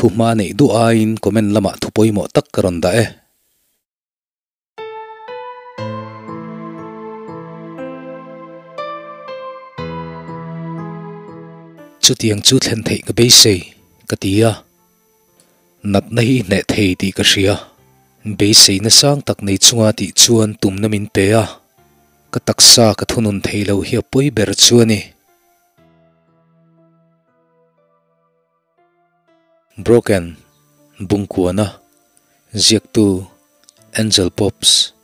Thuhma neih duh aiin comment lamah thu pawimawh tak ka rawn dah e. Chutiang chu thlen theih ka beisei, ka ti a. Natna hi i hneh thei tih ka hria. Beiseina sang tak nei chunga tih chuan tumna min pe a. Ka taksa ka thunun thei lo hi a pawi ber chu a ni. Broken, Bungkuana, Ziaktu, Angel Pops.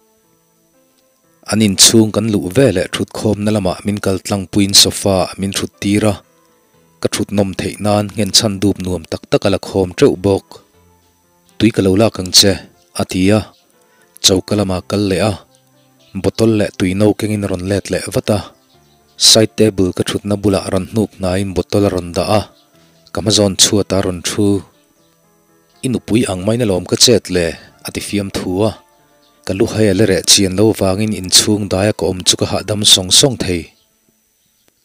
An inchhung kan luh ve leh thutkhawmna lamah min kal tlangpuiin sofa ah min thut tir a, ka thut nawm theih nan nghenchhan dup nuam tak tak a la khawm teuh bawk. Tui ka lo lak ang che, a ti a, choka lamah kal leh a, bottle leh tui no kengin a rawn let leh vat a. Side table ka thutna bulah rawn hnuk hnaiin bottle a rawn dah a, ka hmazawn chhuat a rawn thu. I nupui ang main alawm ka chet le, a ti fiam thu a. Ka lu hai a la reh chian lo vangin inchhung daia ka awm chu ka hahdam sawng sawng thei.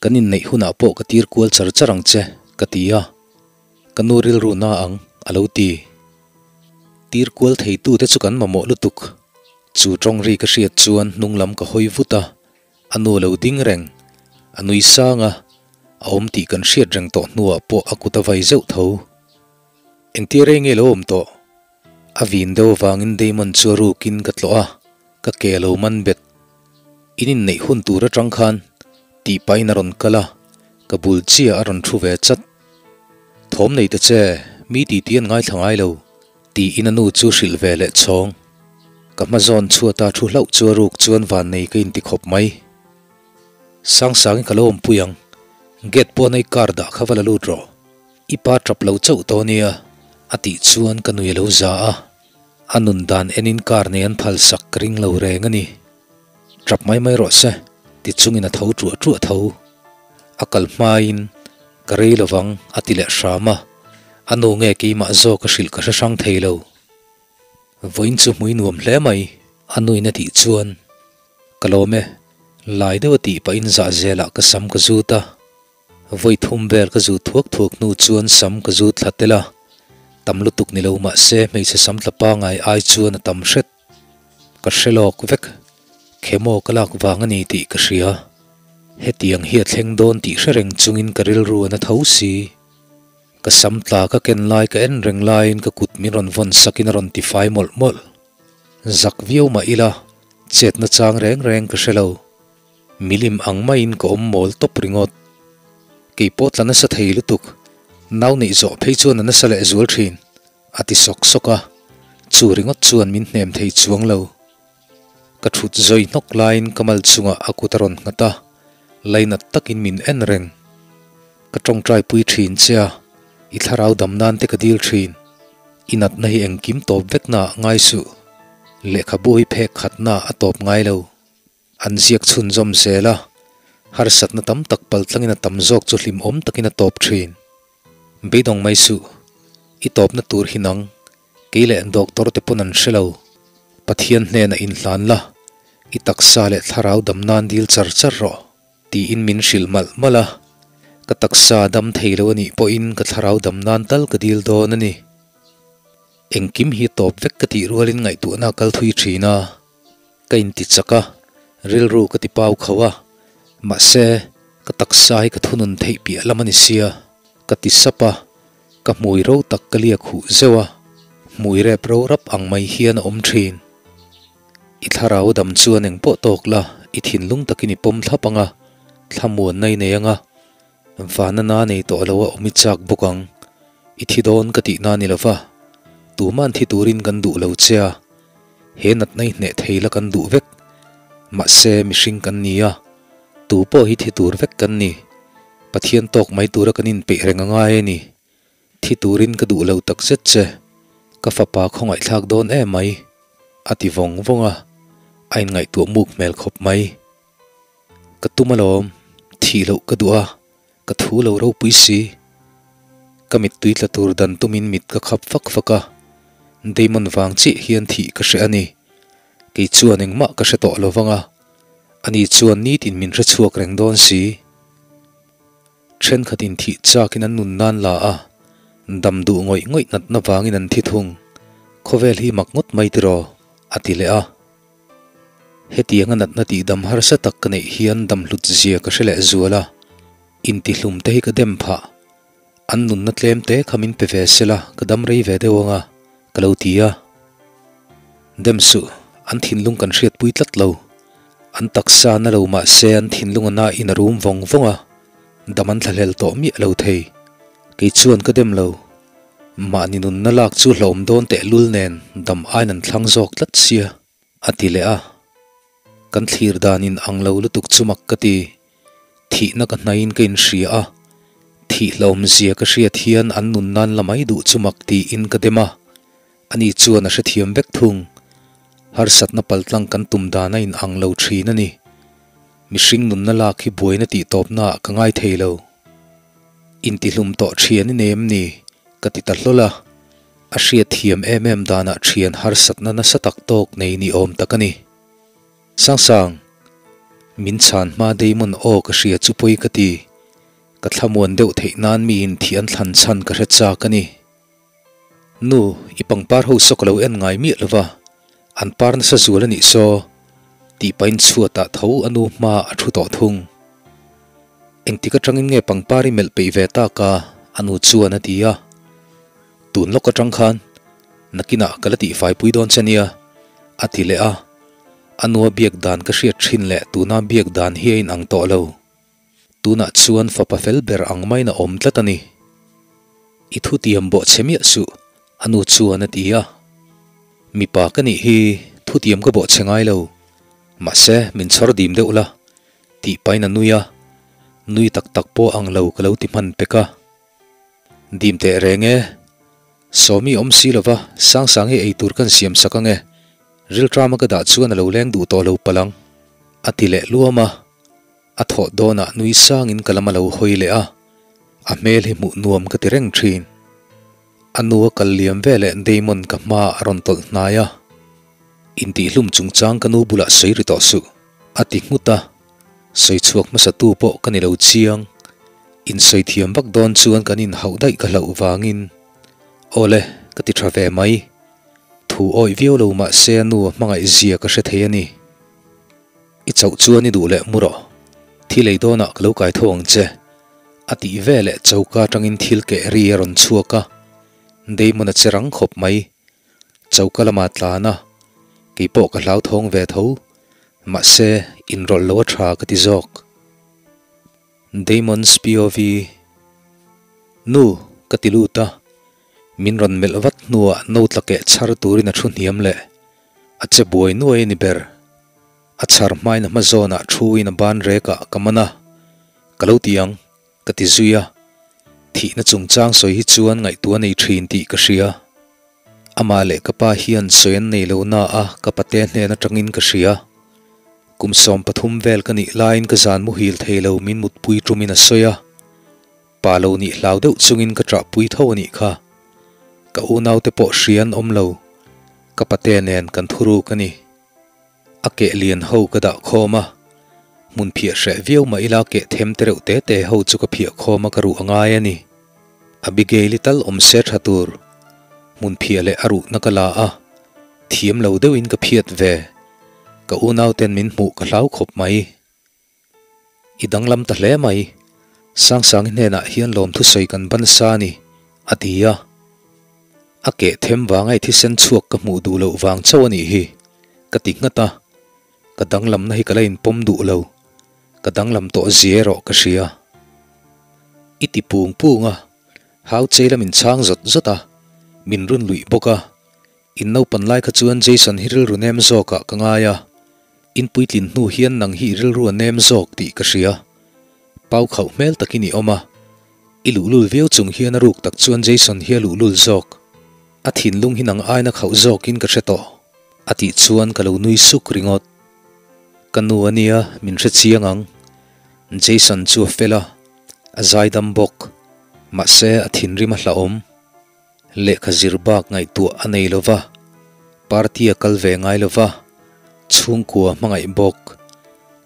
Kan inneih hunah pawh ka tir kual char char ang che, ka ti a. Ka nu rilru na ang, a lo ti. Tir kual theitute chu kan mamawh lutuk. Chu tawng ri ka hriat chuan hnung lam ka hawi vut a. A nu lo ding reng, a nui sang a, a awm tih kan hriat reng tawh hnuah pawh a kut a vai zeuh tho. Engtia rei nge lo awm tawh? A vin deuh avangin Damon chu a rukin ka tlawh a, ka ke a lo man bet. In inneih hun tur atang khan tih pahin a rawn kal a, ka bul chiah a rawn thu ve chat. Thawm nei ta che, mi titi an ngaithla ngai lo. Tiin a nu chu hrilh ve leh chhawng. Ka hma zawn chhuata thu hlauh chu a ruk chuan vannei ka inti khawp mai. Sangsangin ka lo awmpui ang, gate pawn a i car dah kha va la lut rawh. I pa tap lo chauh tawh nia, a tih chuan ka nui a lo za a. A nun dan enin car nei an phal sak ka ring lo reng a ni. Tap mai mai rawh se, ti chungin a tho ṭuah ṭuah tho. A kal hmain, Ka rei lovang, a ti leh hram a. A nu nge keimah zawk a hrilh ka hre hrang thei lo. Vawiin chu hmui nuam hle mai, a nuin a tih chuan, Ka lawm e, lai deuh a tih pahin zah zelah ka sam ka zut a. Vawi thum vel ka zut thuak thuak hnu chuan sam ka zut thla tel a. Tam lutuk ni lo mah se hmeichhe sam tla pangai ai chuan a tam hret. Ka hre lawk vek, khemaw ka lak vang a ni tih ka hria. Hetiang hi a thleng dawn tih hre reng chungin ka rilru a na tho si. Ka sam tla ka ken lai ka en reng laiin ka kut min rawn vawn sakin a rawn ti fai mawlh mawlh. Zak viau mah ila, chetna chang reng reng ka hre lo. Milim ang maiin ka awm mawl tawp ringawt. Kei pawh tla nasa thei lutuk, nau neih zawh phei chuan a nasa leh zual thin. A ti sawk sawk a, chu ringawt chuan min hnem thei chuang lo. Ka thut zawi hnawk laiin ka mal chungah a kut a rawn nghat a, lainat takin min en reng. Ka tawngtai pui thin che a, i thlarau dam nan te ka dil thin. I natna hi engkim tawp vek naah ngai suh. Lehkhabu hi phek khatnaah a tawp ngai lo. An ziak chhunzawm zel a, harsatna tam tak paltlangin a tam zawk chu hlimawm takin a tawp thin. Beidawng mai suh, i tawpna tur hi nang, kei leh doctor te pawn an hre lo. Pathian hnenah inhlan la, i taksa leh thlarau dam nan dil char char rawh, tiin min hrilh malh malh a. Ka taksa dam thei lo a nih pawhin ka thlarau dam nan tal ka dil dawn a ni. Engkim hi tawp vek ka tih rualin ngaihtuahna a kal thui thin a. Ka inti chak a, rilru ka ti pau kho a, mahse, ka taksa hi ka thunun theih piah lam a ni sia, ka ti sap a, ka hmui ro tak ka liak huh zeuh a, hmui rep ro rap ang mai hian a awm thin. I thlarau dam chuan eng pawh tawk la, i thinlung takin i pawm thlap ang a, thlamuanna i nei ang a, vana na nei tawh lo a awm i chak bawk ang. I thi dawn ka tihna ni lova, tuman thi turin kan duh lo che a, He natna hi hneh thei la kan duh vek. Mahse, mihring kan ni a, tu pawh hi thi tur vek kan ni. Pathian tawk mai tura kan inpeih reng a ngai a ni. Thi turin ka duh lo tak zet che. Ka fapa khawngaihthlak dawn em mai, a ti vawng vawng a, a inngaihtuah muk hmel khawp mai. Ka tum alawm, thih loh ka duh a, ka thu lo ropui si. Ka mittui tla tur dan tumin mit ka khap fak fak a, Damon vang chiah hian thih ka hre a ni. Kei chuan engmah ka hre tawh lo vang a, ani chuan nitin min hre chhuak reng dawn si. Thenkhatin thih chakin an nun nan la a, Dam duh ngawih ngawih natna vangin an thi thung. Khawvel hi mak ngawt mai tiraw? a ti leh a. Hetianga natna tihdam harsa tak ka neih hian dam hlut zia ka hre leh zual a, intihlum te hi ka dem phah. An nunna tlem te kha min pe ve sela ka dam rei ve deuh anga ka lo ti a. Dem suh, an thinlung kan hriatpui tlat lo. An taksa na lo mah se an thinlung a na in a rum vawng vawng a, dam an thlahlel tawh miah lo thei. Kei chuan ka dem lo. Mahni nunna lak chu hlawm dawn tehlul nen dam ain an thlang zawk tlat sia, a ti leh a. Kan thlir dan in ang lo lutuk chu mak ka ti. Thihna ka hnaiin ka inhria a, thih hlawmzia ka hriat hian an nun nan la mai duh chu mak tiin ka dem a, ani chuan a hrethiam vek thung. Harsatna paltlang kan tum dan a in ang lo thin a ni. Mihring nunna lak hi buaina tih tawpnaah ka ngai thei lo. Intihlum tawh thian i nei em ni? ka ti ta hlawl a, a hriatthiam em em danah thian harsatna nasa tak tawk nei ni awm tak a ni. Sangsang! Min chhan hma Damon aw ka hria chu pawi ka ti. Ka thlamuan deuh theih nan miin thih an thlan chhan ka hre chak a ni. Nu, i pangpar ho saw ka lo en ngai miah lova, an par nasa zual a nih saw, tih pahin chhuatah tho a nu hma a thu tawh thung. Engtik atangin nge pangpar i melh peih ve tak a? a nu chuan a ti a. Tun lawk atang khan nakinah ka la tihfai pui dawn che nia, a ti leh a. A nua biak dan ka hriat thin leh tuna biak dan hi a inang tawh lo. Tunah chuan fapa fel ber ang maiin a awm tlat a ni. I thutiam bawh che miah suh, a nu chuan a ti a. Mipa ka nih hi thutiam ka bawh che ngai lo. Mahse, min chhawr dim deuh la, tih pahin a nui a. Nui tak tak pawh ang lo ka lo ti hman pek a. Dim teh reng e. Sawmi awm si lova, Sangsang hi eitur kan siam sak ange. Rilṭama ka dah chuan a lo leng duh tawh lo palh ang. A ti leh luam a. A thawh dawnah nui sangin ka lam a lo hawi leh a. A hmel hi hmuh nuam ka ti reng ṭhin. A nu a kal liam veleh Damon ka hma a rawn tawlh hnai a. Intihlum chungchang ka nu bulah sawi ri tawh suh, a ti nghut a. Sawi chhuak hmasatu pawh ka ni lo chiang. Insawi thiam vak dawn chuan kan inhauh daih ka hlauh vangin, Awle, ka ti tha ve mai. Thu awih viau lo mah se a nu a hmangaih zia ka hre thei a ni. I chauh chuan i duh leh mu rawh. Thil ei dawnah ka lo kai tho ang che. A tih veleh choka atangin thil keh ri a rawn chhuak a. Damon a che rang khawp mai. Choka lamah tlan a, keipawh ka hlauthawng ve tho. Mahse, inrawlh lo a tha ka ti zawk. Damon's POV, Nu, ka ti lut a. Min rawn melh vat hnuah no tla keh chhar turin a thu hniam leh. A che buai nuai a ni ber. A chhar hmain a hma zawnah thuin a ban rekah ka man a, Ka lo ti ang, ka ti zui a. Thihna chungchang sawi hi chuan ngaihtuah a nei thin tih ka hria. Amah leh ka pa hian sawi an nei lo na a ka pate hnen atangin ka hria. Kum 13 vel ka nih laiin ka zan muhil thei lo min mutpui tumin a sawi a. Pa lo nih hlau deuh chungin ka ṭahpui tho a nih kha. Ka unaute pawh hria an awm lo. Ka pate nen kan thuruk a ni. A keh lian ho ka dah khawm a, hmun phiah hreh viau mah ila keh them te reuh te te ho chu ka phiah khawm a ka ruh a ngai a ni. Abigail i tal awm se tha tur. Hmun phiah leh a ruhna ka la a, thiam lo deuhin ka phiat ve. Ka unauten min hmuh ka hlau khawp mai. I danglam ta hle mai. Sangsangi hnenah hian lawmthu sawi kan ban sa a ni, a ti a. A keh them vanga i thisen chhuak ka hmuh duh loh vang chauh a nih hi, ka ti nghat a. Ka danglamna hi ka la inpawm duh lo. Ka danglam tawh zia erawh ka hria. I ti pung pung a, hau chei la min chhang zawt zawt a, min run luih bawk a. In naupan lai kha chuan Jason hi rilru nem zawkah ka ngai a, in puitlin hnu hian nang hi i rilru a nem zawk tih ka hria. Pau khauh hmel takin i awm a, i luhlul viau chung hian a ruk tak chuan Jason hi a luhlul zawk. A thinlung hi nang aina khauh zawkin ka hre tawh, a tih chuan ka lo nui suk ringawt. Ka nu a nia, min hre chiang ang. Jason chu a fel a, a zaidam bawk. Mahse, a thinrim a hlauhawm. Lehkha zir bak ngaihtuah a nei lo va, party a kal ve ngai lo va, chhungkua hmangaih bawk.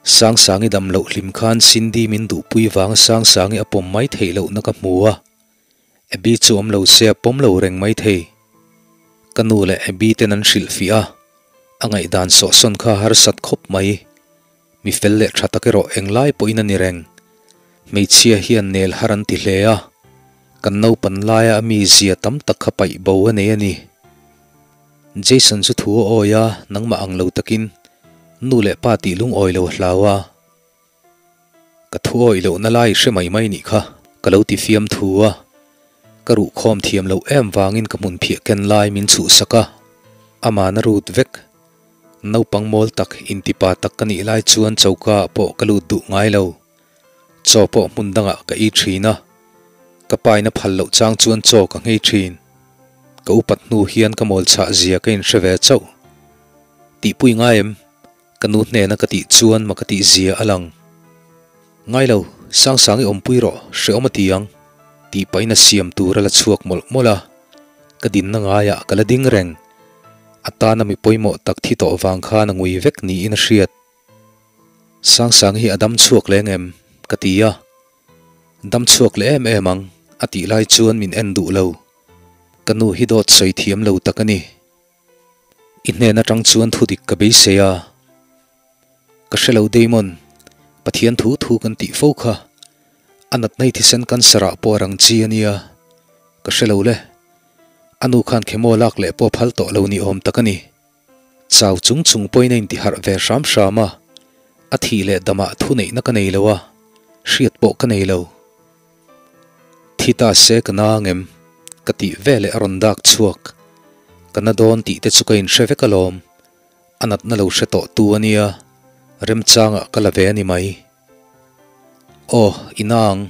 Sangsangi dam loh hlim khan Cindy min duhpui vanga Sangsangi a pawm mai theih lohna ka hmu a. Abby chu awm lo se a pawm lo reng maithei. Ka nu leh Abby ten an hrilhfiah a, a ngaihdan sawhsawn kha harsat khawp mai. Mi fel leh tha tak erawh englai pawhin a ni reng. Hmeichhia hian nel har an ti hle a, kan naupan laia a mizia tam tak kha paih bo a nei a ni. Jason chu thu a awi a, nangmah ang lo takin nu leh pa tih lungawi lo a hlau a. Ka thu awi lohna lai hre mai mai nih kha ka lo ti fiam thu a, ka ruhkhawm thiam loh em vangin ka hmun phiah ken lai min chhuhsak a, amah na rut vek. Naupang mawl tak intipa tak ka nih lai chuan choka ah pawh ka lut duh ngai lo. Chaw pawh hmun dangah ka ei thin a, ka paina phal loh chang chuan chaw ka nghei thin. Ka upat hnu hian ka mawl chhah zia ka inhre ve chauh. Tihpui ngai em? Ka nu hnena ka tih chuan ma ka tih zia a lang. Ngai lo, Sangsang i awmpui rawh, hreawm a ti ang, tih pahin a siam tur a la chhuak mawlh mawlh a. Ka dinna ngaiah ka la ding reng. A tana mi pawimawh tak thi tawh vang khan a ngui vek niin a hriat. Sangsang hi a dam chhuak leng em? ka ti a. Dam chhuak leh em em ang, a tih lai chuan min en duh lo. Ka nu hi dawt sawi thiam lo tak a ni. I hnen atang chuan thu dik ka beisei a, ka hre lo Damon, Pathian thu thu kan tih fo kha, a natna i thisen cancer ah pawh a rang chi a nia, ka hre lo le, a nu khan chemo lak leh pawh a phal tawh lo ni awm tak a ni. Chau chung chung pawhin a intiharh ve hram hram a, a thih leh damah thu neihna ka nei lo a, hriat pawh ka nei lo. Thi ta se ka na angem? Ka tih veleh a rawn dak chhuak. Ka na dawn tih te chu ka inhre vek alawm. A natna lo hre tawh tu a nia, remchangah ka la ve a ni mai. Aw, i na ang.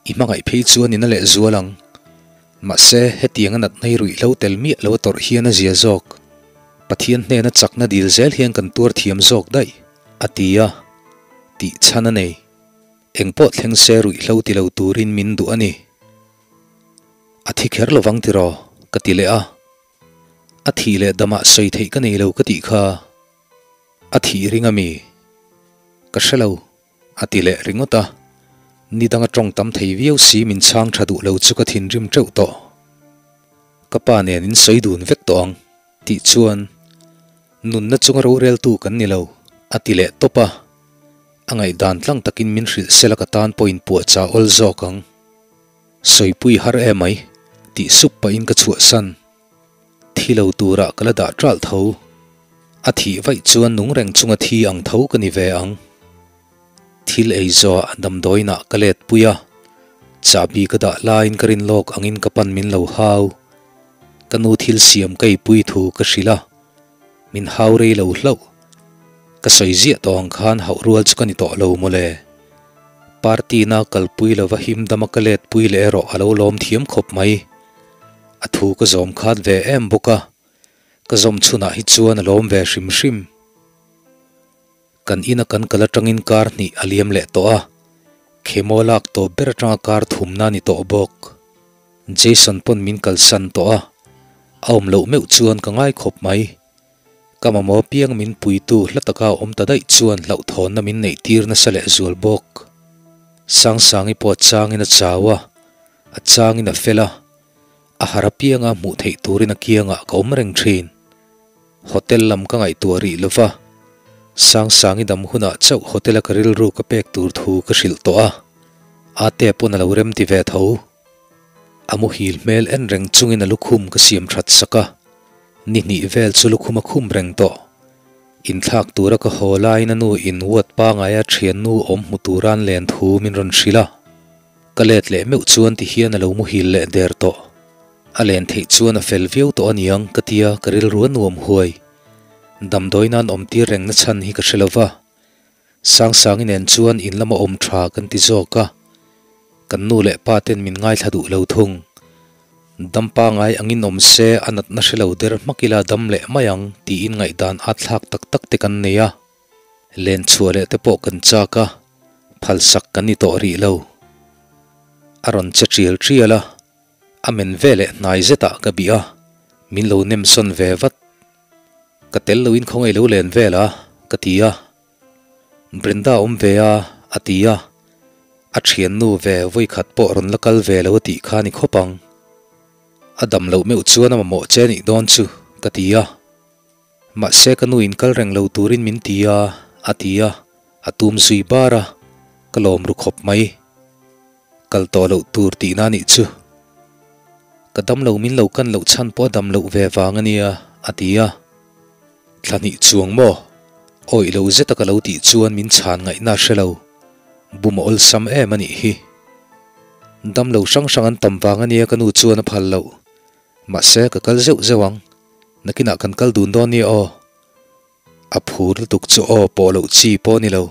I hmangaih phei chuan i na leh zual ang. Mahse, hetiang a natna hi ruihhlo tel miah lo a tawrh hian a zia zawk. Pathian hnena chakna dil zel hian kan tuar thiam zawk daih, a ti a. Tih chhan a nei. Engpawh thleng se ruihhlo ti lo turin min duh a ni. A thi kher lovang tiraw? ka ti leh a. A thih leh damah sawi theih ka nei lo ka tih kha. A thih ring a mi? Ka hre lo, a ti leh ringawt a. Ni danga tawng tam thei viau si min chhang tha duh lo chu ka thinrim teuh tawh. Ka pa nen in sawi dun vek tawh ang tih chuan nunna chunga roreltu kan ni lo, a ti leh tawp a. A ngaihdan tlang takin min hrilh sela ka tan pawh in puah chah awl zawk ang. Sawipui har e mai, tih sup pahin ka chhuahsan. Thi lo turah ka la dah ṭalh tho. A thih vaih chuan nung reng chunga thi ang tho ka ni ve ang. Thil ei zawhah damdawiinah ka let pui a, chahbi ka dah laiin ka rin lawk angin ka pan min lo hau. Ka nu thil siam ka eipui thu ka hrilh a. Min hau rei lo hlauh. Ka sawi ziah tawh ang khan hauh rual chu ka ni tawh lo mawle. Party na kalpui lova him dama ka let pui leh erawh a lo lawm thiam khawp mai. A thu ka zawm khat ve em bawk a, ka zawm chhunah hi chuan a lawm ve hrim hrim. Kan ina kan kal atangin kar hnih a liam leh tawh a, chemo lak tawp ber atanga kar thumna a ni tawh bawk. Jason pawn min kalsan tawh a, a awm loh meuh chuan ka ngai khawp mai. Ka mamawh apiang min puitu hla taka a awm ta daih chuan hlauhthawnna min neih tir nasa leh zual bawk. Sangsangi pawh a changin a chau a, a changin a fel a, a har apianga hmuh theih turin a kiangah ka awm reng thin. Hotel lam ka ngaihtuah rih lo va, Sangsangi dam hunah chauh hotel-a ka rilru ka pek tur thu ka hrilh tawh a, Ate pawn a lo rem ti ve tho. A muhil hmel en reng chungin a lukhum ka siam that sak a, ni hnih vel chu lukhum a khum reng tawh. Inthlak tura ka haw laiin a nu in ward pangaia thiannu awm hmu tura an len thu min rawn hrilh a, ka let leh meuh chuan ti hian a lo muhil leh der tawh. A len theih chuan a fel viau tawh aniang ka tia ka rilru a nuam huai. Damdawi nan awm tir reng na chhan hi ka hre lo va. Sangsangi nen chuan in lama awm tha kan ti zawk a. Kan nu leh pa ten min ngaithla duh lo thung. Dam pangai angin awm se a natna hre lo der hmak ila dam leh mai ang tiin ngaihdan at thlak tak tak te kan nei a. Len chhuah leh te pawh kan chak a, phalsak kan ni tawh rih lo. A rawn che tial tial a. A men ve leh hnai zetah ka bih a, min lo nem sawn ve vat. Ka tel loin khawngaih lo len vel a, ka ti a. Brenda awm ve a, a ti a. A thiannu ve vawikhat pawh rawn la kal ve lo a tih kha ni khawp ang. A dam loh meuh chuan a mamawh che nih dawn chu, ka ti a. Mahse ka nu in kal reng lo turin min ti a, a ti a, a tum zui bar a, ka lawm ru khawp mai. Kal tawh loh tur tihna nih chu. Ka dam lo min lo kan loh chhan pawh a dam loh ve vang a nia, a ti a. Thla hnih chuang maw? Awih lo zeta ka lo tih chuan min chhan ngaihna a hre lo. Bum a awlsam em a nih hi. Dam lo hrang hrang an tam vang a nia ka nu chuan a phal loh. Mahse ka kal zeuh zeuh ang. Nakinah kan kal dun dawn nia aw. A phur lutuk chu aw pawh loh chi pawh a ni lo.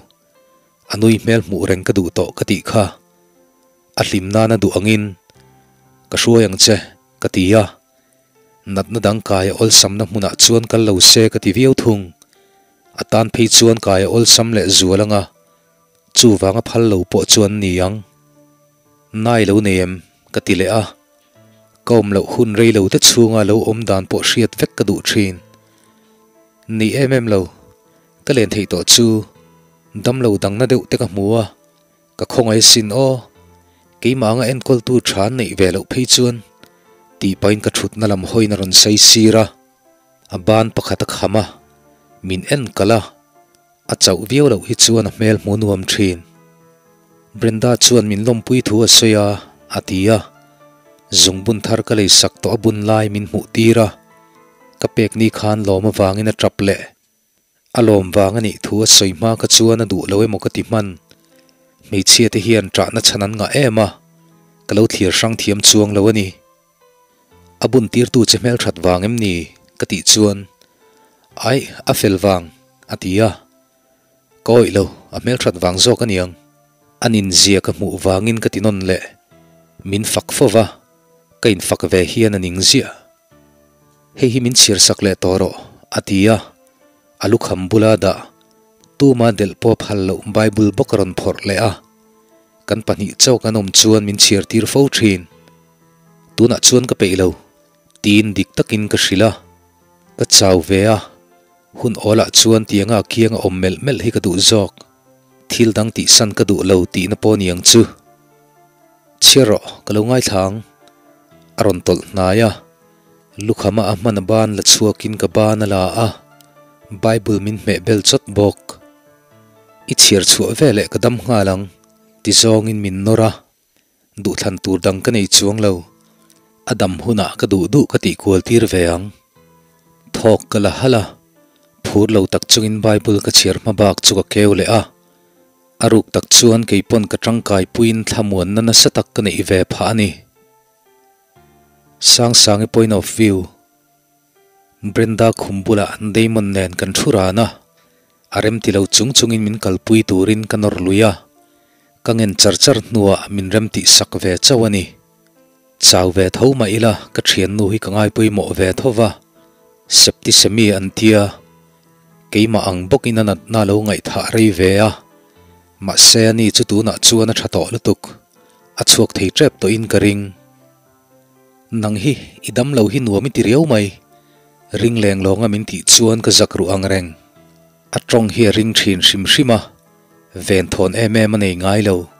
A nui hmel hmuh reng ka duh tawh ka tih kha. A hlim nana duh angin ka hruai ang che ka ti a. Natna dang kai a awlsamna hmunah chuan kal lo se ka ti viau thung. A tan phei chuan kai a awlsam leh zual anga chuvanga phal lo pawh chu an ni ang. Nai lo nei em? ka ti leh a. Ka awm loh hun rei lo te chhunga lo awm dan pawh hriat vek ka duh thin. Ni em em lo, ka len theih tawh chu damlo dangna deuh te ka hmu a. Ka khawngaih sin aw, keimah anga enkawltu tha an neih ve loh phei chuan tih pahin ka thutna lam hawiin a rawn sawi sir a, a ban pakhat a kham a, min en kalh a, a chauh viau loh hi chuan a hmel hmu nuam thin. Brenda chuan min lawmpui thu a sawi a, a ti a, zungbun thar ka lei sak tawh a bun lai min hmuh tir a, ka pek ni khan lawm avangin a tap leh. A lawm vang a nih thu a sawi hma kha chuan a duh lo emaw ka ti hman. Hmeichhia te hian ṭahna chhan an ngah em a, ka lo thlir hrang thiam chuang lo a ni. A bun tirtu che hmelṭhat vang em ni? ka tih chuan, Aih, a fel vang, a ti a. Ka awih lo, a hmelṭhat vang zawk a niang. A ninzia ka hmuh vangin ka ti nawn leh. Min fak fo va, ka infak ve hian a ning ziah. Hei hi min chhiar sak leh tawh rawh, a ti a. A lukham bula dah tuma delh pawh phal loh Bible bawk a rawn phawrh leh a. Kan pahnih chauh kan awm chuan min chhiar tir fo thin. Tunah chuan ka peih lo, tiin dik takin ka hrilh a. Ka chau ve a, hun awlah chuan tianga a kianga awm melh melh hi ka duh zawk. Thil dang tihsan ka duh lo tihna pawh niang chu. Chhiar rawh, ka lo ngaithla ang. A rawn tawlh hnai a, lukhama a hman a ban la chhuakin ka ban a la a, Bible min hmeh bel chawt bawk. I chhiar chhuah veleh ka dam nghal ang, ti zawngin min nawr a, duhthlan tur dang ka nei chuang lo. A dam hunah ka duh duh ka tih kual tir ve ang. Thawk ka la halh a, phur lo tak chungin Bible ka chhiar hma bak chu ka keu leh a. A ruk tak chuan kei pawn ka tangkai puiin thlamuanna nasa tak ka neih ve phah a ni. Sangsangi point of view, Brenda khum bulah Damon nen kan thu ran a, a remti lo chung chungin min kalpui turin ka nawr lui a, ka ngen char char hnuah min remtih sak ve chauh a ni. Chau ve tho mah ila ka thiannu hi ka ngaipawimawh ve tho va, Septicemia an tia, Keimah ang bawkin a natna lo ngaihthah rei ve a, mahse ani chu tunah chuan a tha tawh lutuk, a chhuak thei tep tawhin ka ring. Nang hi i dam lo hi nuam i ti riau mai, ring leng lawnga min tih chuan ka zak ruh ang reng. A tawng hi a ring thin hrim hrim a, venthawn em em a nei ngai lo.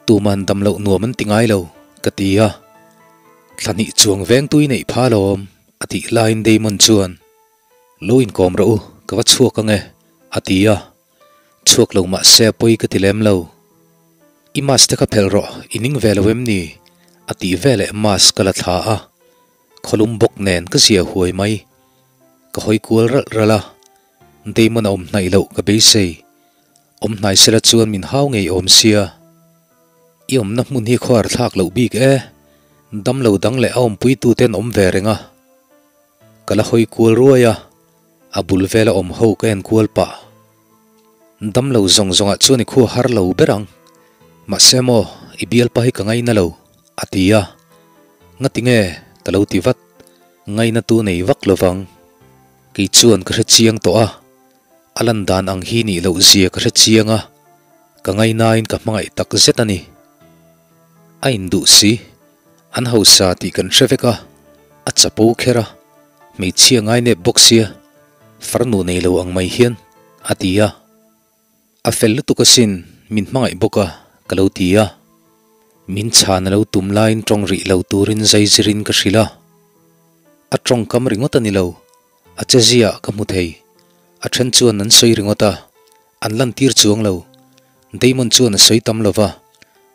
Tuman dam loh nuam an ti ngai lo, ka ti a. Thla hnih chuang vengtui neih pha alawm, a tih laiin Damon chuan. Lo inkawm rawh u, ka va chhuak ang e, a ti a. Chhuak lo mah se a pawi ka ti lem lo. I mask te kha phelh rawh, i ning ve lo em ni? a tih veleh mask ka la thla a. Khawlum bawk nen ka zia huai mai. Ka hawi kual ralh ralh a, Damon a awm hnaih loh ka beisei. Awm hnai sela chuan min hau ngei awm sia. I awmna hmun hi khuar thlak loh bik e, damlo dang leh a awmpuituten awm ve reng a. Ka la hawi kual ruai a, a bul vela awm ho ka en kual pah. Damlo zawng zawngah chuan i khua har lo ber ang. Mahse maw, i bialpa hi ka ngaina lo, a ti a. Ngati nge? ka lo ti vat. Ngaina tu nei vak lo vang. Kei chuan ka hre chiang tawh a, a lan dan ang hi nih loh zia ka hre chiang a, ka ngainain ka hmangaih tak zet a ni. A induh si. An hausa tih kan hre vek a, a chapo kher a, hmeichhia ngai nep bawk sia, farnu nei lo ang mai hian, a ti a. A fel lutuk asin, min hmangaih bawk a, Ka lo ti a. Min chhan a lo tum laiin tawng rih lo turin zai zirin ka hrilh a. A tawngkam ringawt a ni lo, a che ziah ka hmu thei. A then chuan an sawi ringawt a, an lantir chuang lo. Damon chuan a sawi tam lo va,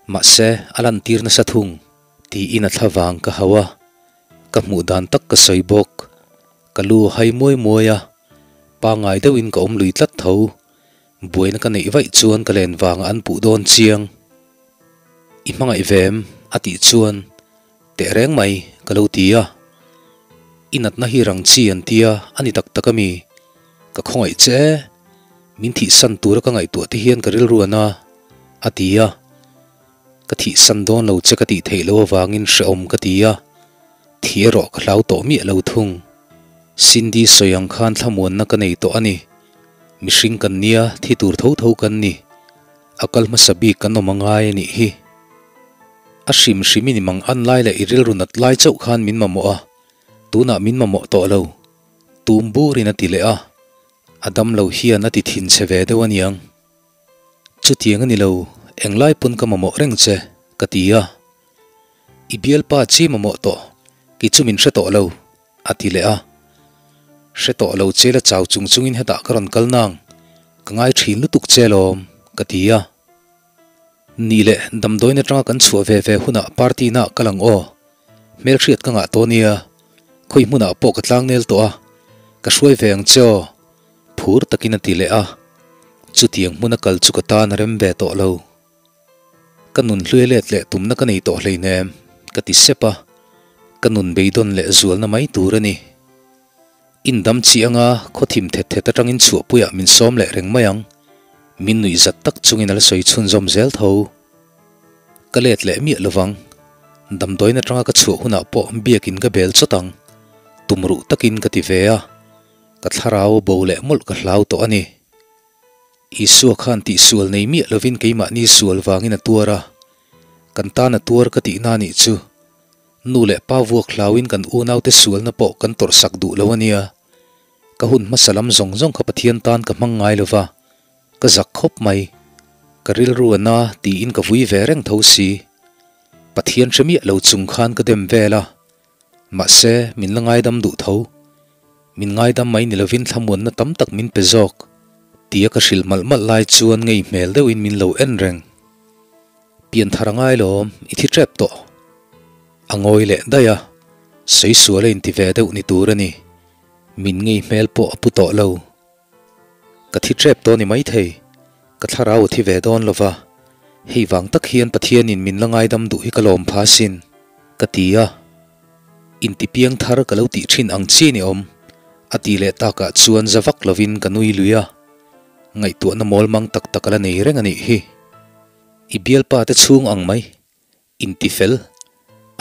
mahse a lantir nasa thung. Tiin a thlavang ka hauh a, ka hmuh dan tak ka sawi bawk. Ka lu a hai muai muai a, pangngai deuhin ka awm lui tlat tho. Buaina ka neih vaih chuan ka len vangah an puh dawn chiang. I hmangaih ve em? a tih chuan teh reng mai ka lo ti a. I natna hi rang chi an tia a ni tak tak a mi? Ka khawngaih che e. Min thihsan tura ka ngaihtuah te hian ka rilru a na a ti a. Ka thihsan dawn lo che ka tih theih loh avangin hrehawm ka ti a, thi erawh ka hlau tawh miah lo thung. Cindy sawi ang khan thlamuanna ka nei tawh a ni. Mihring kan nia, thi tur tho tho kan ni. A kal hmasa bik kan awm a ngai a nih hi. A hrim hrim in i mang an lai leh i rilru nat lai chauh khan min mamawh a, tunah min mamawh tawh lo. Tum burin a ti leh a, a damlo hian a ti thin chhe ve deuh aniang. Chutiang a ni lo, englai pawn ka mamawh reng che, ka ti a. I bialpa chi mamawh tawh, kei chu min hre tawh lo, a ti leh a. Hre tawh lo che la chau chung chungin hetah ka rawn kal nang, ka ngai thin lutuk che lawm, ka ti a. Nih leh damdawiin atanga kan chhuah ve ve hunah party na ka lang aw, hmelhriat ka ngah tawh nia, khawi hmunah pawh ka tlangnel tawh a, ka hruai ve ang che aw. Phur takin a ti leh a, chutiang hmuna kal chu ka tan a rem ve tawh lo. Ka nun hlui let leh tumna ka nei tawh hleinem, ka ti sep a, ka nun beidawn leh zualna mai tur a ni. Indam chi anga khaw thim thet thet atangin chhuahpuiah min sawm leh reng mai ang, min nuih zat tak chungin a la sawi chhunzawm zel tho. Ka let leh miah lovang, damdawiin atanga ka chhuah hunah pawh biakin ka bel chawt ang, tumruh takin ka ti ve a. Ka thlarau bo leh mawlh ka hlau tawh a ni. Isua khan tihsual nei miah lovin keimahni sual vangin a tuar a, kan tan a tuar ka tihna nih chu. Nu leh pa vuak hlauin kan unaute sualna pawh kan tawrhsak duh lo a nia. Ka hun hmasa lam zawng zawng kha Pathian tan ka hmang ngai lova, ka zak khawp mai. Ka rilru a na tiin ka vui ve reng tho si. Pathian hre miah lo chung khan ka dem vel a, mahse min la ngaidam duh tho. Min ngaidam mai ni lovin thlamuanna tam tak min pe zawk, tia ka hrilh malh malh lai chuan ngei hmel deuhin min lo en reng. Pianthar a ngai lawm, i thi tep tawh. A ngawi leh daih a, sawi sual a inti ve deuh ni tur a ni. Min ngei hmel pawh a pu tawh lo. Ka thi tep tawh ni maithei, ka thlarau a thi ve dawn lo va, hei vang tak hian Pathianin min la ngaidam duh hi ka lawm pha sin, ka ti a. Intipiang thar ka lo tih thin ang chi ni awm, a ti leh takah chuan za vak lovin ka nui lui a, ngaihtuahna mawl mang tak tak a la nei reng a nih hi. I bialpa te chhung ang mai, intifel,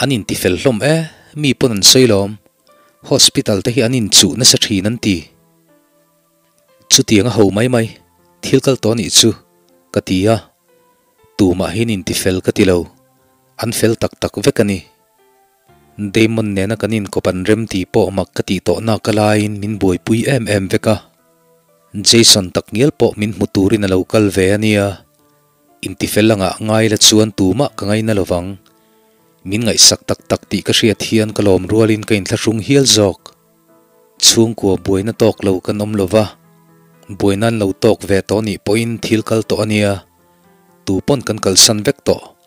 an intifel hlawm e, mi pawn an sawi lawm, hospital te hi an inchuh nasa thin an ti. Chutiang a ho mai mai, thil kal tawh nih chu, ka ti a, tumahin intifel ka ti lo, an fel tak tak vek a ni. Damon nena kan inkawp an rem tih pawh mak ka tih tawh nak a laiin min buaipui em em vek a. Jason tak ngial pawh min hmu turin a lo kal ve a nia. Intifel angah ngai la chuan tumah ka ngaina lovang. Min ngaihsak tak tak tih ka hriat hian ka lawm rualin ka inthlahrung hial zawk. Chhungkua buaina tawk lo kan awm lova, buaina an lo tawk ve tawh nih pawhin thil kal tawh a nia. Tu pawn kan kalsan vek tawh.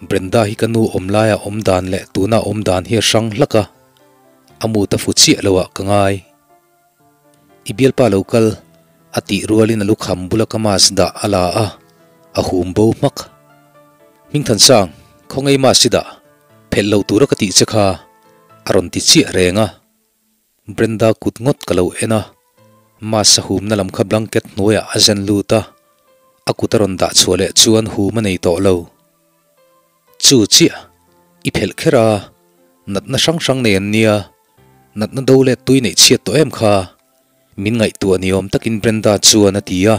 Brenda hi ka nu awm laia awm dan leh tuna awm dan hi a hrang hlak a, a mut a fu chiah lo ah ka ngai. I bialpa lo kal, a tih rualin a lukham bula ka mask dah a la a, a hum bo hmak. Hmingthansang, khawngaih mask i dah, phelh lo tura ka tih che kha, a rawn ti chiah reng a. Brenda kut ngawt ka lo en a, mask a humna lam kha blanket hnuaiah a zen lut a, a kut a rawn dah chhuah leh chuan hum a nei tawh lo. Chu chiah, i phelh kher a, natna hrang hrang nei an nia, natna do leh tui neih chhiat tawh em kha? Min ngaihtuah ni awm takin Brenda chuan a ti a,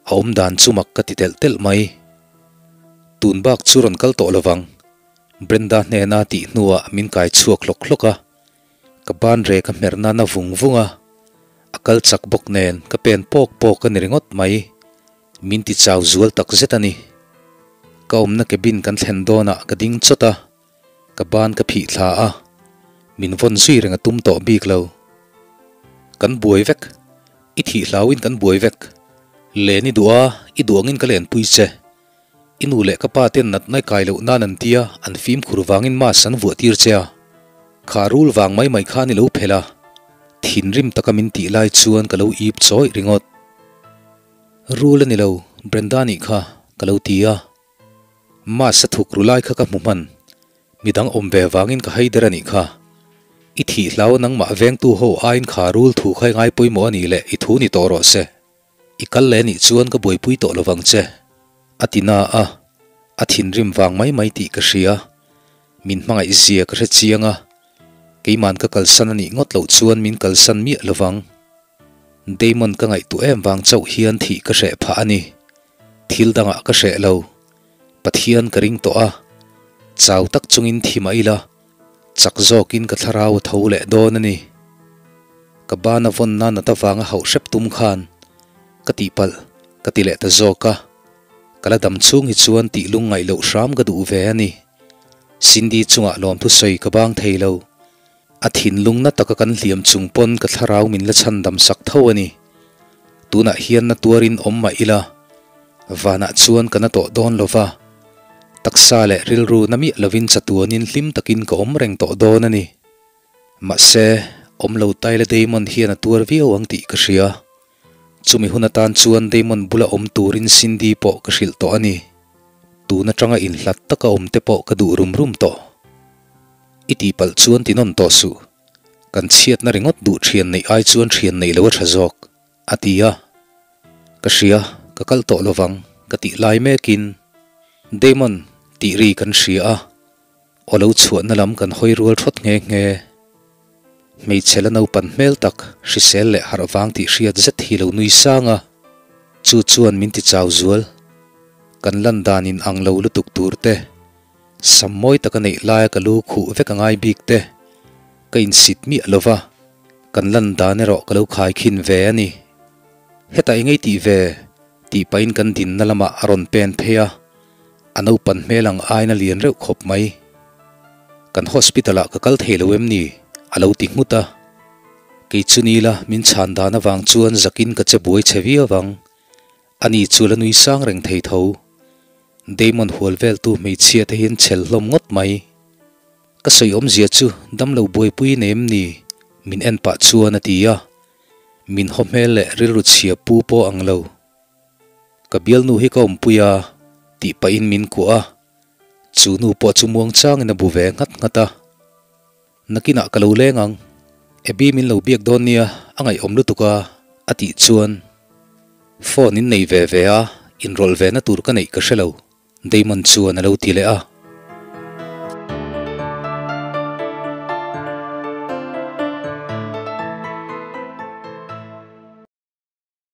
a awm dan chu mak ka ti telh telh mai. Tun bak chu rawn kal tawh lovang, Brenda hnena tih hnuah min kai chhuak hlawk hlawk a. Ka ban rek a hmer nana vung vung a, a kal chak bawk nen ka pen pawk pawk a ni ringawt mai. Min ti chau zual tak zet a ni. Ka awmna cabin kan thlen dawnah ka ding chawt a, ka ban ka phih thla a, min vawn zui reng a tum tawh bik lo. Kan buai vek, i thih hlauin kan buai vek. Len i duh a, i duh angin ka lenpui che. I nu leh ka pa ten natna i kai loh nan an tia, an fimkhur vangin mask an vuah tir che a. Kha rul vang mai mai khan i lo phelh a, thinrim taka min tih lai chuan ka lo ip chawih ringawt. Rul a ni lo, Brenda nih kha, ka lo ti a. Mass a thuk ru lai kha ka hmu hman. Midang awm ve vangin ka hai der a nih kha. I thih hlau nangmah vengtu ho aiin kha rul thu kha i ngai pawimawh a nih leh i thu ni tawh rawh se. I kal leh nih chuan ka buaipui tawh lovang che. A ti na a, a thinrim vang mai mai tih ka hria. Min hmangaih zia ka hre chiang a, keiman ka kalsan a nih ngawt loh chuan min kalsan miah lovang. Damon ka ngaihtuah em vang chauh hian thih ka hreh phah a ni. Thil dangah ka hreh lo. Pathian ka ring tawh a. Chau tak chungin thi mah ila, chak zawkin ka thlarau a tho leh dawn a ni. Ka bana vawn nan nat avanga hauh hrep tum khan ka tihpalh ka ti leh ta zawk a. Ka la dam chhung hi chuan tih lungngaih loh hram ka duh ve a ni. Cindy chungah lawmthu sawi ka bang thei lo. A thinlung na taka kan hliam chung pawn ka thlarau min la chhandam sak tho a ni. Tunah hian na tuarin awm mah ila, vanah chuan ka na tawh dawn lo va, taksa leh rilru na miah lovin chatuanin hlim takin ka awm reng tawh dawn a ni. Mahse, awm lo Tyler Damon hian a tuar viau ang tih ka hria. Chumi hun atan chuan Damon bula awm turin Cindy pawh ka hrilh tawh a ni. Tun atanga inhlat taka awm te pawh ka duh rum rum tawh. I tihpalh chuan ti nawn tawh suh. Kan chhiatna ringawt duh thian neih ai chuan thian neih lo a tha zawk, a ti a. Ka hria, ka kal tawh lovang, ka tih lai mekin Damon tih ri kan hria a, aw lo chhuahna lam kan hawi rual thawt nghe nghe. Hmeichhe la naupan hmel tak, hrisel leh harh vang tih hriat zet hi lo nui sang a, chu chuan min ti chau zual. Kan lan dan in ang lo lutuk tur te. Sam mawi taka neih laia ka lu khuh vek a ngai bik te, ka insit miah lo va, kan lan dan erawh ka lo khai khin ve a ni. Hetah i ngei tih ve, tih pahin kan dinna lamah a rawn pen phei a, a naupan hmel ang aiin a lian reuh khawp mai. Kan hospital ah ka kal thei lo em ni? a lo ti nghut a. Kei chu ni la, min chhan dan avang chuan zakin ka che buai chhe viau ang. Ani chu la nui sang reng thei tho. Damon hual veltu hmeichhia te hian chhel hlawm ngawt mai. Ka sawi awmzia chu damlo buaipui nei em ni? Min en pah chuan a ti a. Min haw hmel leh rilru chhia pu pawh ang lo. Ka bialnu hi ka awmpui a, tih pahin min kuah a. Chu nu pawh chu muangchangin a bu ve nghat nghat a. Nakinah ka lo leng ang, Abby min lo biak dawn nia, a ngaihawm lutuk a, a tih chuan phone in nei ve ve a, inrawlh ve na tur ka neih ka hre lo, Damon chuan a lo ti leh a.